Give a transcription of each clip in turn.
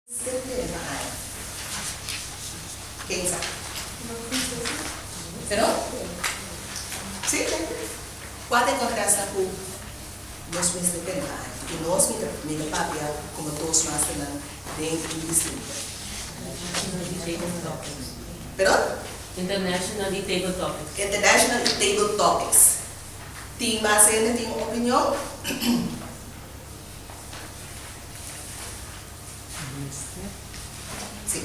Sirbi riba aña. Ken sa? Pero? Sí, Kua ta e kontesta ku nos mester tene pa aña? Ku nos mi ta mi ta papia komo Toastmasternan den e distrito. International i Table Topics. Perdon? International i Table Topics. International i Table Topics. Tin mas hende tin un opinion? Sí.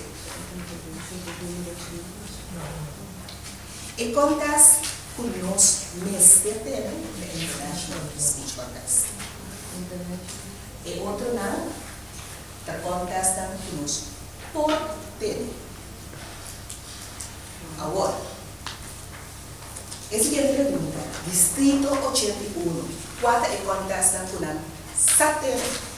E contest cu nos mester tene ta International Speech Contest. E otronan ta contestnan cu nos por tene. Awor, e siguiente pregunta, Distrito 81, cua ta e contestnan cu nan sa tene?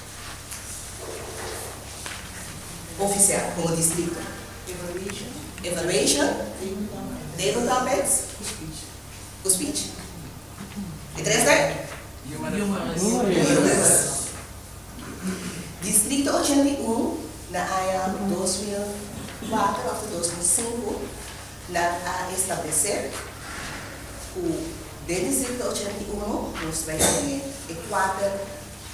Ofisial komo distrito. Evaluation. Evaluation. Table topics. Ku speech. Ku speech. E tres ta? Humorous. Humorous. Distrito 81 na aña 2004 òf 2005 nan a establesé ku den distrito 81 nos bai tene e kuater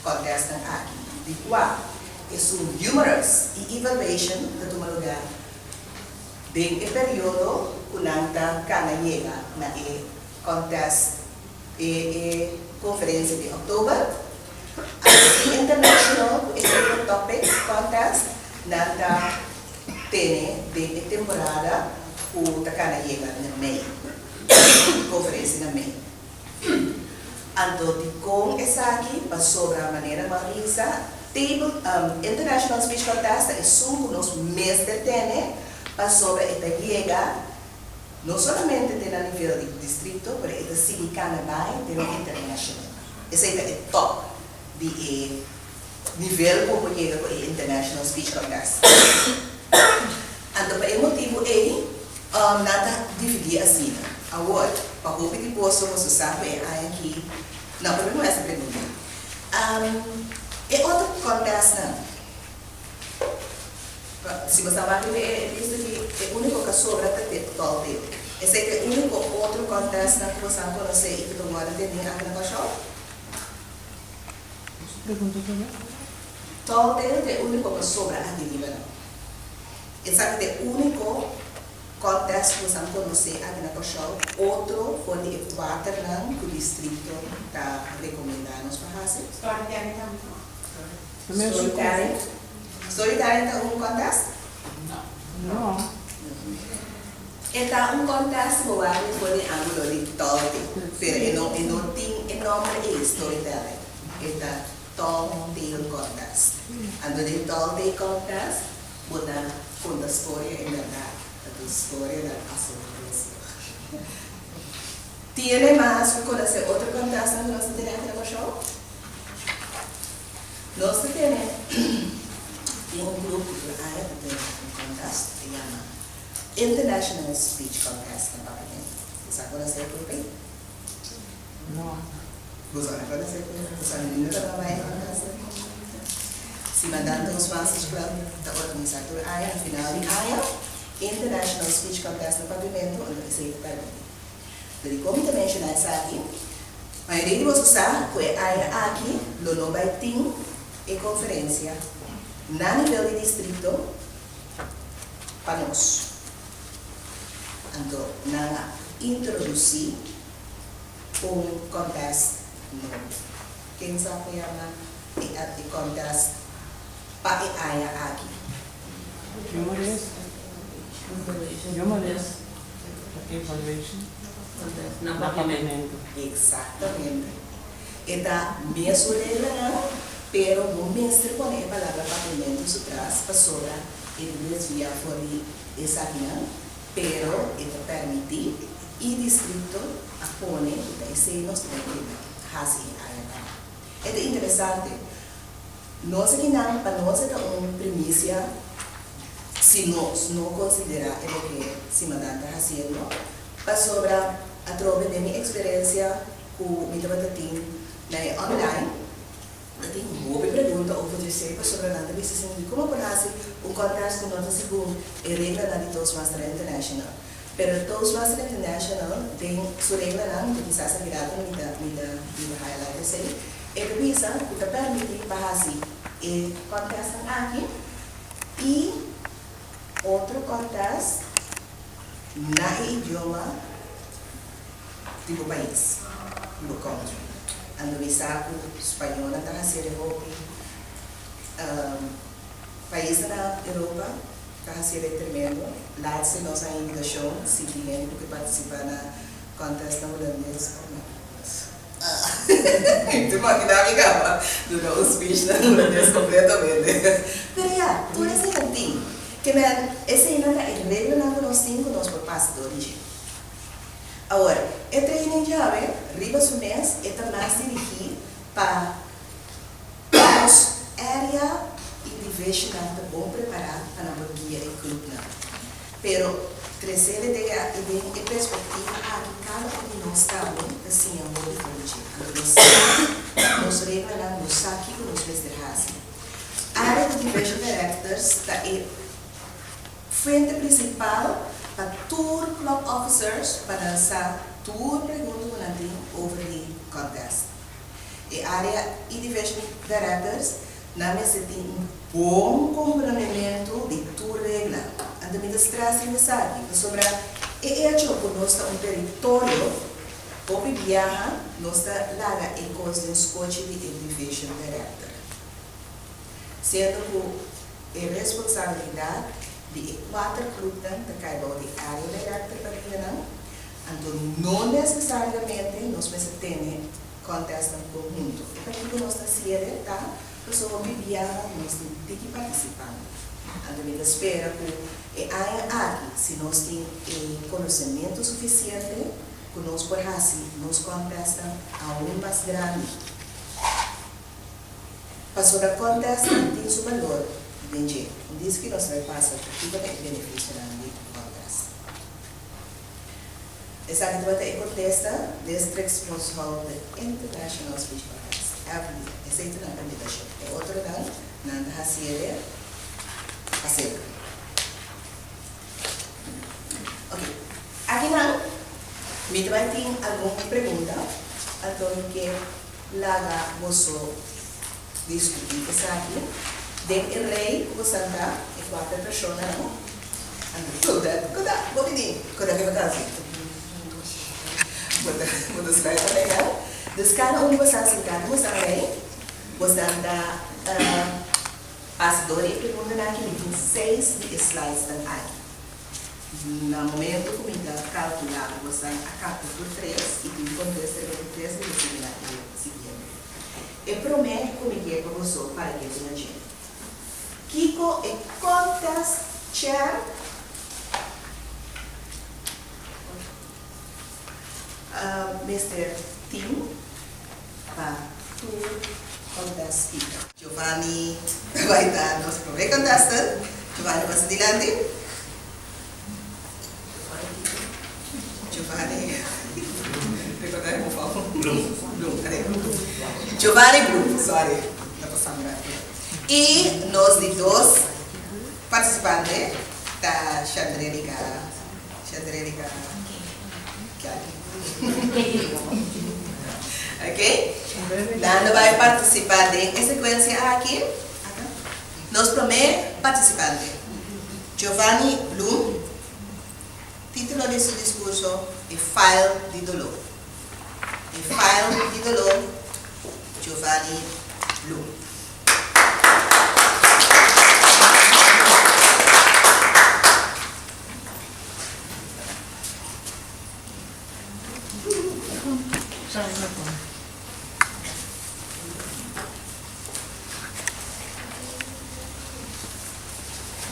Contestnan aki, di cua esun humorous y evaluation ta tuma lugar den e periodo cu nan ta cana yega na e contest e e conferencia di october. Así international cu e table topics contest nan ta tene den e temporada cu ta cana yega na mei, conferencia na mei. Anto dikon esaki? Pasobra manera Marisa, Table International Speech Contest ta esun ku nos mester tene pasobra e ta yega no solamente te na nivel di distrito pero e ta sigui kana bai te na international. Esei ta e top di e nivel ku bo yega ku e International Speech Contest. Anto pa e motibu ei nan ta dividí asina. Awor, pa hopi di boso, boso sa ku e aña aki, no, promé mi hasi pregunta. E otro contestnan, si bo sa wak riba e lista aki, e úniko ku a sobra ta te Tall Tale. Esei ta e úniko otro contestnan ku boso a konosé i ku ta wòrdu tení aki na Kòrsou? Tall Tale ta e úniko ku a sobra aki riba nan. Esaki ta e úniko contest ku nos a konosé aki na Kòrsou, otro for di e kuaternan ku distrito ta rekomendá nos pa hasi. Storytelling tambe no? Storytelling? Storytelling ta un contest? No. E ta un contest ku bo wak for di ángulo di tòlti, pero e no e no tin e nòmber ei, storytelling. E ta Tall Tale Contest. Anto den Tall Tale Contest Bo ta konta storia en bèrdat, ta tur storianan asombroso. Tiene mas ku konosé otro kòntèstnan ku nos ta tene aki na Kòrsou? Nos ta tene tin un grup ku tur aña ta tene un kòntèst ku ta yama International Speech Contest na Papiamento. Bo sa konosé e grup ei? No. Bo sa no konosé e grup? Bo sa ningun ta trabaha e kòntèst ei? Si Madame Toastmasters Club ta organisa tur aña na final di aña International Speech Contest na Papiamento, anto esei ta permiti. Pero dikon mi ta menshoná esaki? Mayoria di boso sa ku e aña aki lo no bai tin e konferensia na nivel di distrito pa nos. Anto nan a introdusí un contest nobo. Ken sa ku yama e e contest pa e aña aki? Humorous. Humorous evaluation. Na Papiamento. Exactamente. E ta mesun reglanan, pero bo mester pone e palabra Papiamento su tras pasobra e ta desvia for di esakinan, pero e ta permiti y distrito a pone cu ta esey nos ta bay keda haci e aña aki. E ta interesante. Nos akinan, pa nos e ta un primicia si nos no considera e loke Simadan ta haciendo, pasobra atrobe den mi experiencia cu mi tabata tin na e online, ta tin hopi pregunta. over dje pasobra nan ta bisa sin di como por haci un contest cu no ta segun e reglanan di Toastmaster International. Pero Toastmaster International den su reglanan, cu kisas a bira mi ta mi ta mi ta highlight esey, e ta bisa cu ta permiti pa haci e contestnan aki y otro contest na e idioma di bo pais, di bo country. Anto mi sa cu spañolnan ta haci e hopi, paisnan na Europa ta haci e tremendo. Laatste nos a invitacion si tin hende cu ke participa na contest na Hulandes of Nederlands. Te imagina mi caba duna un speech na Hulandes completamente. Pero ya, tur eseinan tin. Ke men, eseinan ta e reglanan cu nos tin cu nos por pasa door di dje. Awor, e training djawe riba su mes e ta mas dirigi pa nos area y divisionnan ta bon prepara pa nan por guia e clubnan. Pero tresele den e den e perspectiva aki cada un di nos tambe ta siña hopi for di dje. Anto nos sa nos reglanan, nos sa kico nos mester haci. Area di division directors ta e Fuente principal pa tur club officers pa nan sa tur pregunta cu nan tin over di contest. E area y division directors nan mester tin un bon comprendemento di tur regla. Anto mi ta stress riba esaki pasobra e hecho cu nos ta un territorio hopi biaha nos ta laga e cos den scochi di e division director. Siendo cu E responsabilidat di e kuater klupnan ta kai bou di area director pa guianan, anto no nesesariamente nos mester tene contestnan konhunto. E pakiko nos ta hasiele ta pasobra hopi biaha nos tin tiki partisipante. Anto mi ta spera ku e aña aki si nos tin e konosementu sufisiente ku nos por hasi nos contestnan aun mas grandi. Pasobra contest tin su balor den dje. Un diski nos ta bay pasa cu kico ta e beneficionan di un contest. Esaki tabata e contesta Districts must hold the International Speech Contest every year. Esey ta nan invitacion. E otronan nan ta haciele acerca. Ok, akinan mi ta bay tin algun pregunta anto mi ke. Laga boso diskutí esaki den e rei ku bosan ta, e kuater personanan. Anto kuda, kuda, bo bini, kuda ke vakansi. Bo ta, bo ta sluit pa rei, Dus kada un di bosan sintá ku bosan rei, bosan ta pasa dor di e preguntanan aki, mi tin seis di e slidesnan aki. Na momento ku mi ta kalkulá ku bosan a kapta tur tres i tin kontesta riba tur tres mi ta sigui na e siguiente. E promé ku mi ke pa boso para ke na dje. Kiko e contest chair mester tin pa tur contest speaker? Giovanni ta bai ta nos promé contestant. Giovanni pasa dilanti. Giovanni, recorda mi por favor. Bloem. Bloem, are. Giovanni Bloem, sorry. Ta pasando rato. I nos di dos participante ta Shandrelika, Shandrelika Kelly. Ok, nan lo bai participa den e secuencia aki. Nos promé participante, Giovanni Bloem, título di su discurso, E File di Doló. E File di Doló, Giovanni Bloem.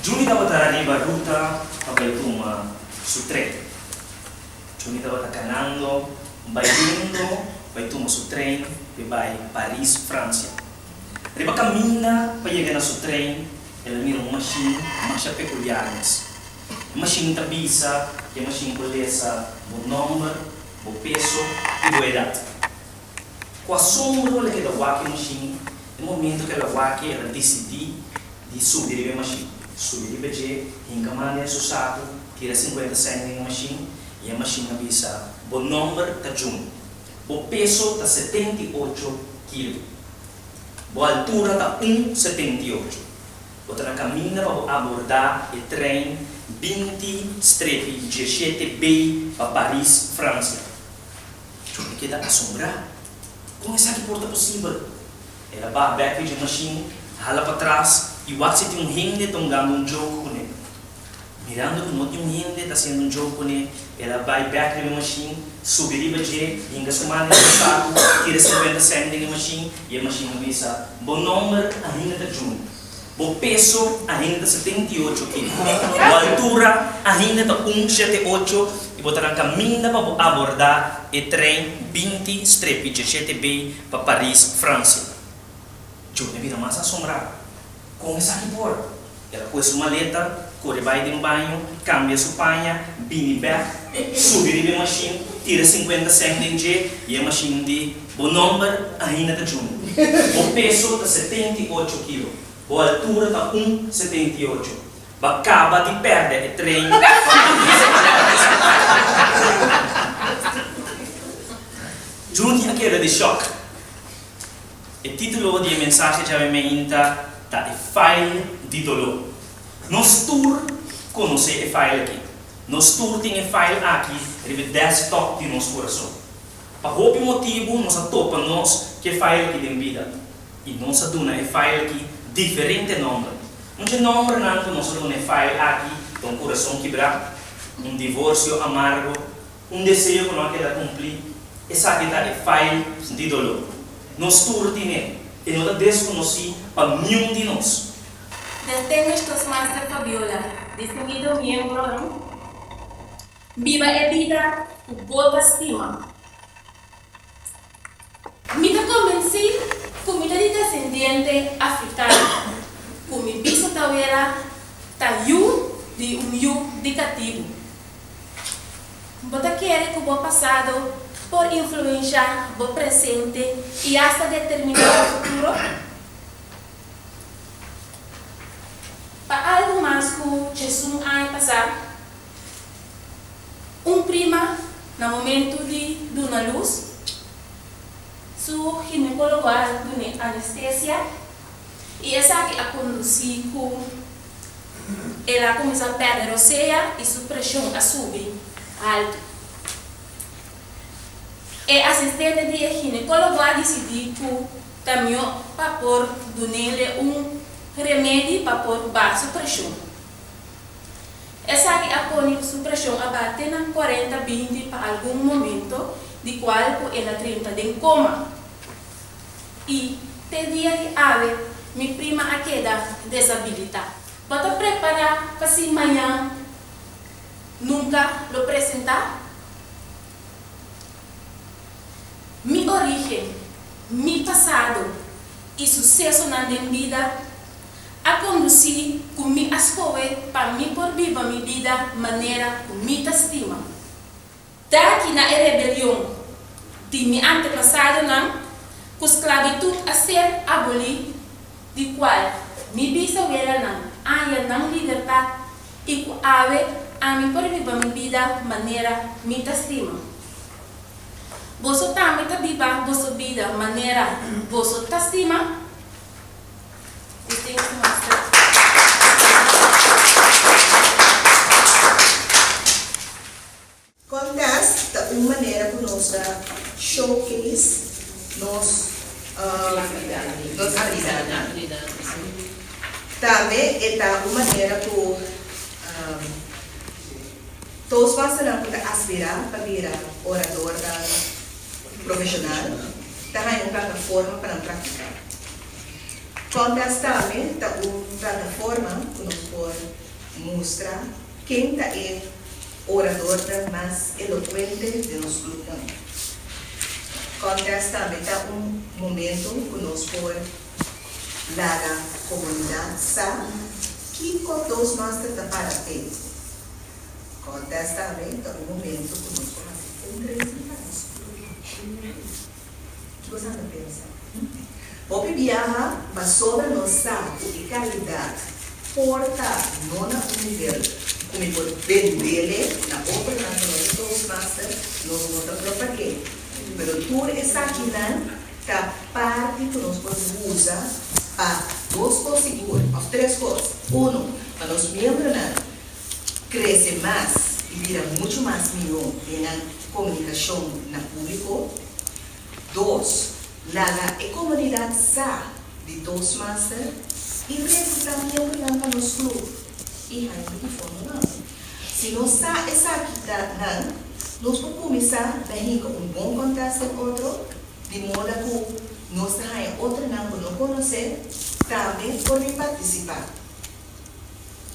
Juni tabata riba ruta pa bai tuma su tren. Juni tabata kanando bayendo bai tuma su tren p'e bai Paris, Francia. Riba kaminda pa yega na su tren el a mira un mashin masha pekuliar mes. E mashin ta bisa ku e mashin por lesa bo nòmber, bo peso i bo edat. Ku asombro el a keda wak e mashin. E momento ku el a wak el a disidí di subi riba e mashin. Subi riba dje, hinka man den su saku, tira sinkuenta sènt den e mashin i e mashin a bisa, Bo nòmber ta Juni. Bo peso ta 78 kilo. Bo altura ta un 78. Bo ta na kaminda pa bo abordá e trein 20 strepi 17 B pa Paris, Fransia. Juni keda asombrá. Kon esaki por ta posibel? El a baha bek dje mashin, hala patras i wak si tin un hende ta hungando un joke kuné. Mirando ku no tin un hende ta hasiendo un joke kuné, el a bai bek riba e mashin, subi riba dje, hinka su man den su saku, tira 50 sènt den e mashin i e mashin a bisa, Bo nòmber ainda ta Juni. Bo peso ainda ta 78 kilo. Bo altura ainda ta un shete ocho i bo ta na kaminda pa bo abordá e trein 20 strepi 17 B pa Paris, Fransia. Juni a bira mas asombrá. Kon esaki por? El a kohe su maleta, kore bai den baño, kambia su paña, bini bèk, subi riba e mashin, tira 50 sènt den dje i e mashin di, Bo nòmber ainda ta Juni. Bo peso ta 78 kilo. Bo altura ta un 78. Bo a kaba di pèrdè e trein pa Paris. Juni a keda di shòk. E título di e mensahe djawe meinta ta E File di Doló. Nos tur konosé e file aki. Nos tur tin e file aki riba e desktop di nos kurason. Pa hopi motibu nos a topa nos ku e file aki den bida i nos a duna e file aki diferente nòmber. Un dje nòmbernan ku nos a duna e file aki ta un kurason kibrá, un divorsio amargo, Un deseo ku no a keda kumplí, esaki ta e fail di doló. Nos tur tin'é, e no ta deskonosí pa niun di nos. Distinguished Toastmaster Fabiola, distinguido miembronan, biba e bida ku bo ta stima. Mi ta konvensí ku mi ta di desendiente afrikano, ku mi bisa tawera ta yu di un yu di katibu. Bo ta kere ku bo pasado por influenshá bo presente i asta determiná bo futuro? Pa algu mas ku 11 aña pasá, Un prima na momento di duna lus, su ginecologo a dun'e anestesia y esaki a conduci cu el a cuminsa perde rosea y su presion a subi halto. E asistente di e ginecologo a dicidi cu ta mihor pa por dun'ele un remedi pa por baha su presion. Esaki a pone ku su preshon a baha te na 40 20 pa algun momento, di kual ku el a drenta den koma. I te dia di awe mi prima a keda desabilitá. Bo ta prepará pa si mañan nunka lo presentá? Mi orígen, mi pasado i susesonan den bida a kondusí ku mi a skohe pa mi por biba mi bida manera ku mi ta stima. Daki na e rebelion di mi antepasadonan ku sklabitut a ser abolí, di kual mi bisawelanan a haña nan libertat i ku awe ami por biba mi bida manera mi ta stima. Boso tambe ta biba boso bida manera boso ta stima? Contest ta un manera ku nos ta showcase nos nos abilidatnan. Tambe e ta un manera ku Toastmasternan ku ta aspirá pa bira oradornan profeshonal ta haña un plataforma pa nan praktiká. Contest tambe ta un plataforma ku nos por mustra ken ta e oradornan mas elokuente den nos klupnan. Contest tambe ta un momento ku nos por laga komunidat sa kiko Toastmaster ta para p'e. Contest tambe ta un momento ku nos por hasi fundraising pa nos klup. Kiko sa ta pensa? Hopi biaha pasobra nos sa ku e kalidat por ta no na un nivel ku mi por bendele na otronan ku no ta Toastmaster, nos no ta propag'é. Pero tur esakinan ta parti ku nos por usa pa dos kos sigur, òf tres kos. Uno, pa nos miembronan krese mas i bira muchu mas mihó den nan komunikashon na públiko. Dos, laga e komunidat sa di Toastmaster i rekrutá miembronan pa nos klup i haña di fondonan. Si nos sa esaki ta nan, nos por kuminsá na hinka un bon kontèst den otro, di moda ku nos ta haña otronan ku no konosé tambe por bin partisipá.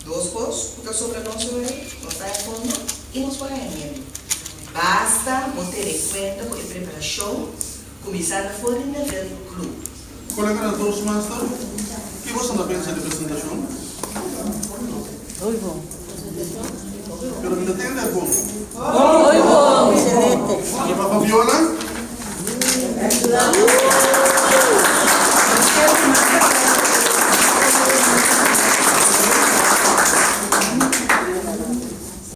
Dos kos ku ta sobra nos hoy, nos ta haña fondo i nos por haña miembro. Basta bo tene kuenta ku e preparashon kuminsá na for di nivel klup. Koleganan Toastmaster, ki boso ta pensa di presentashon? Hoy bon. Pero mi ta tende bon.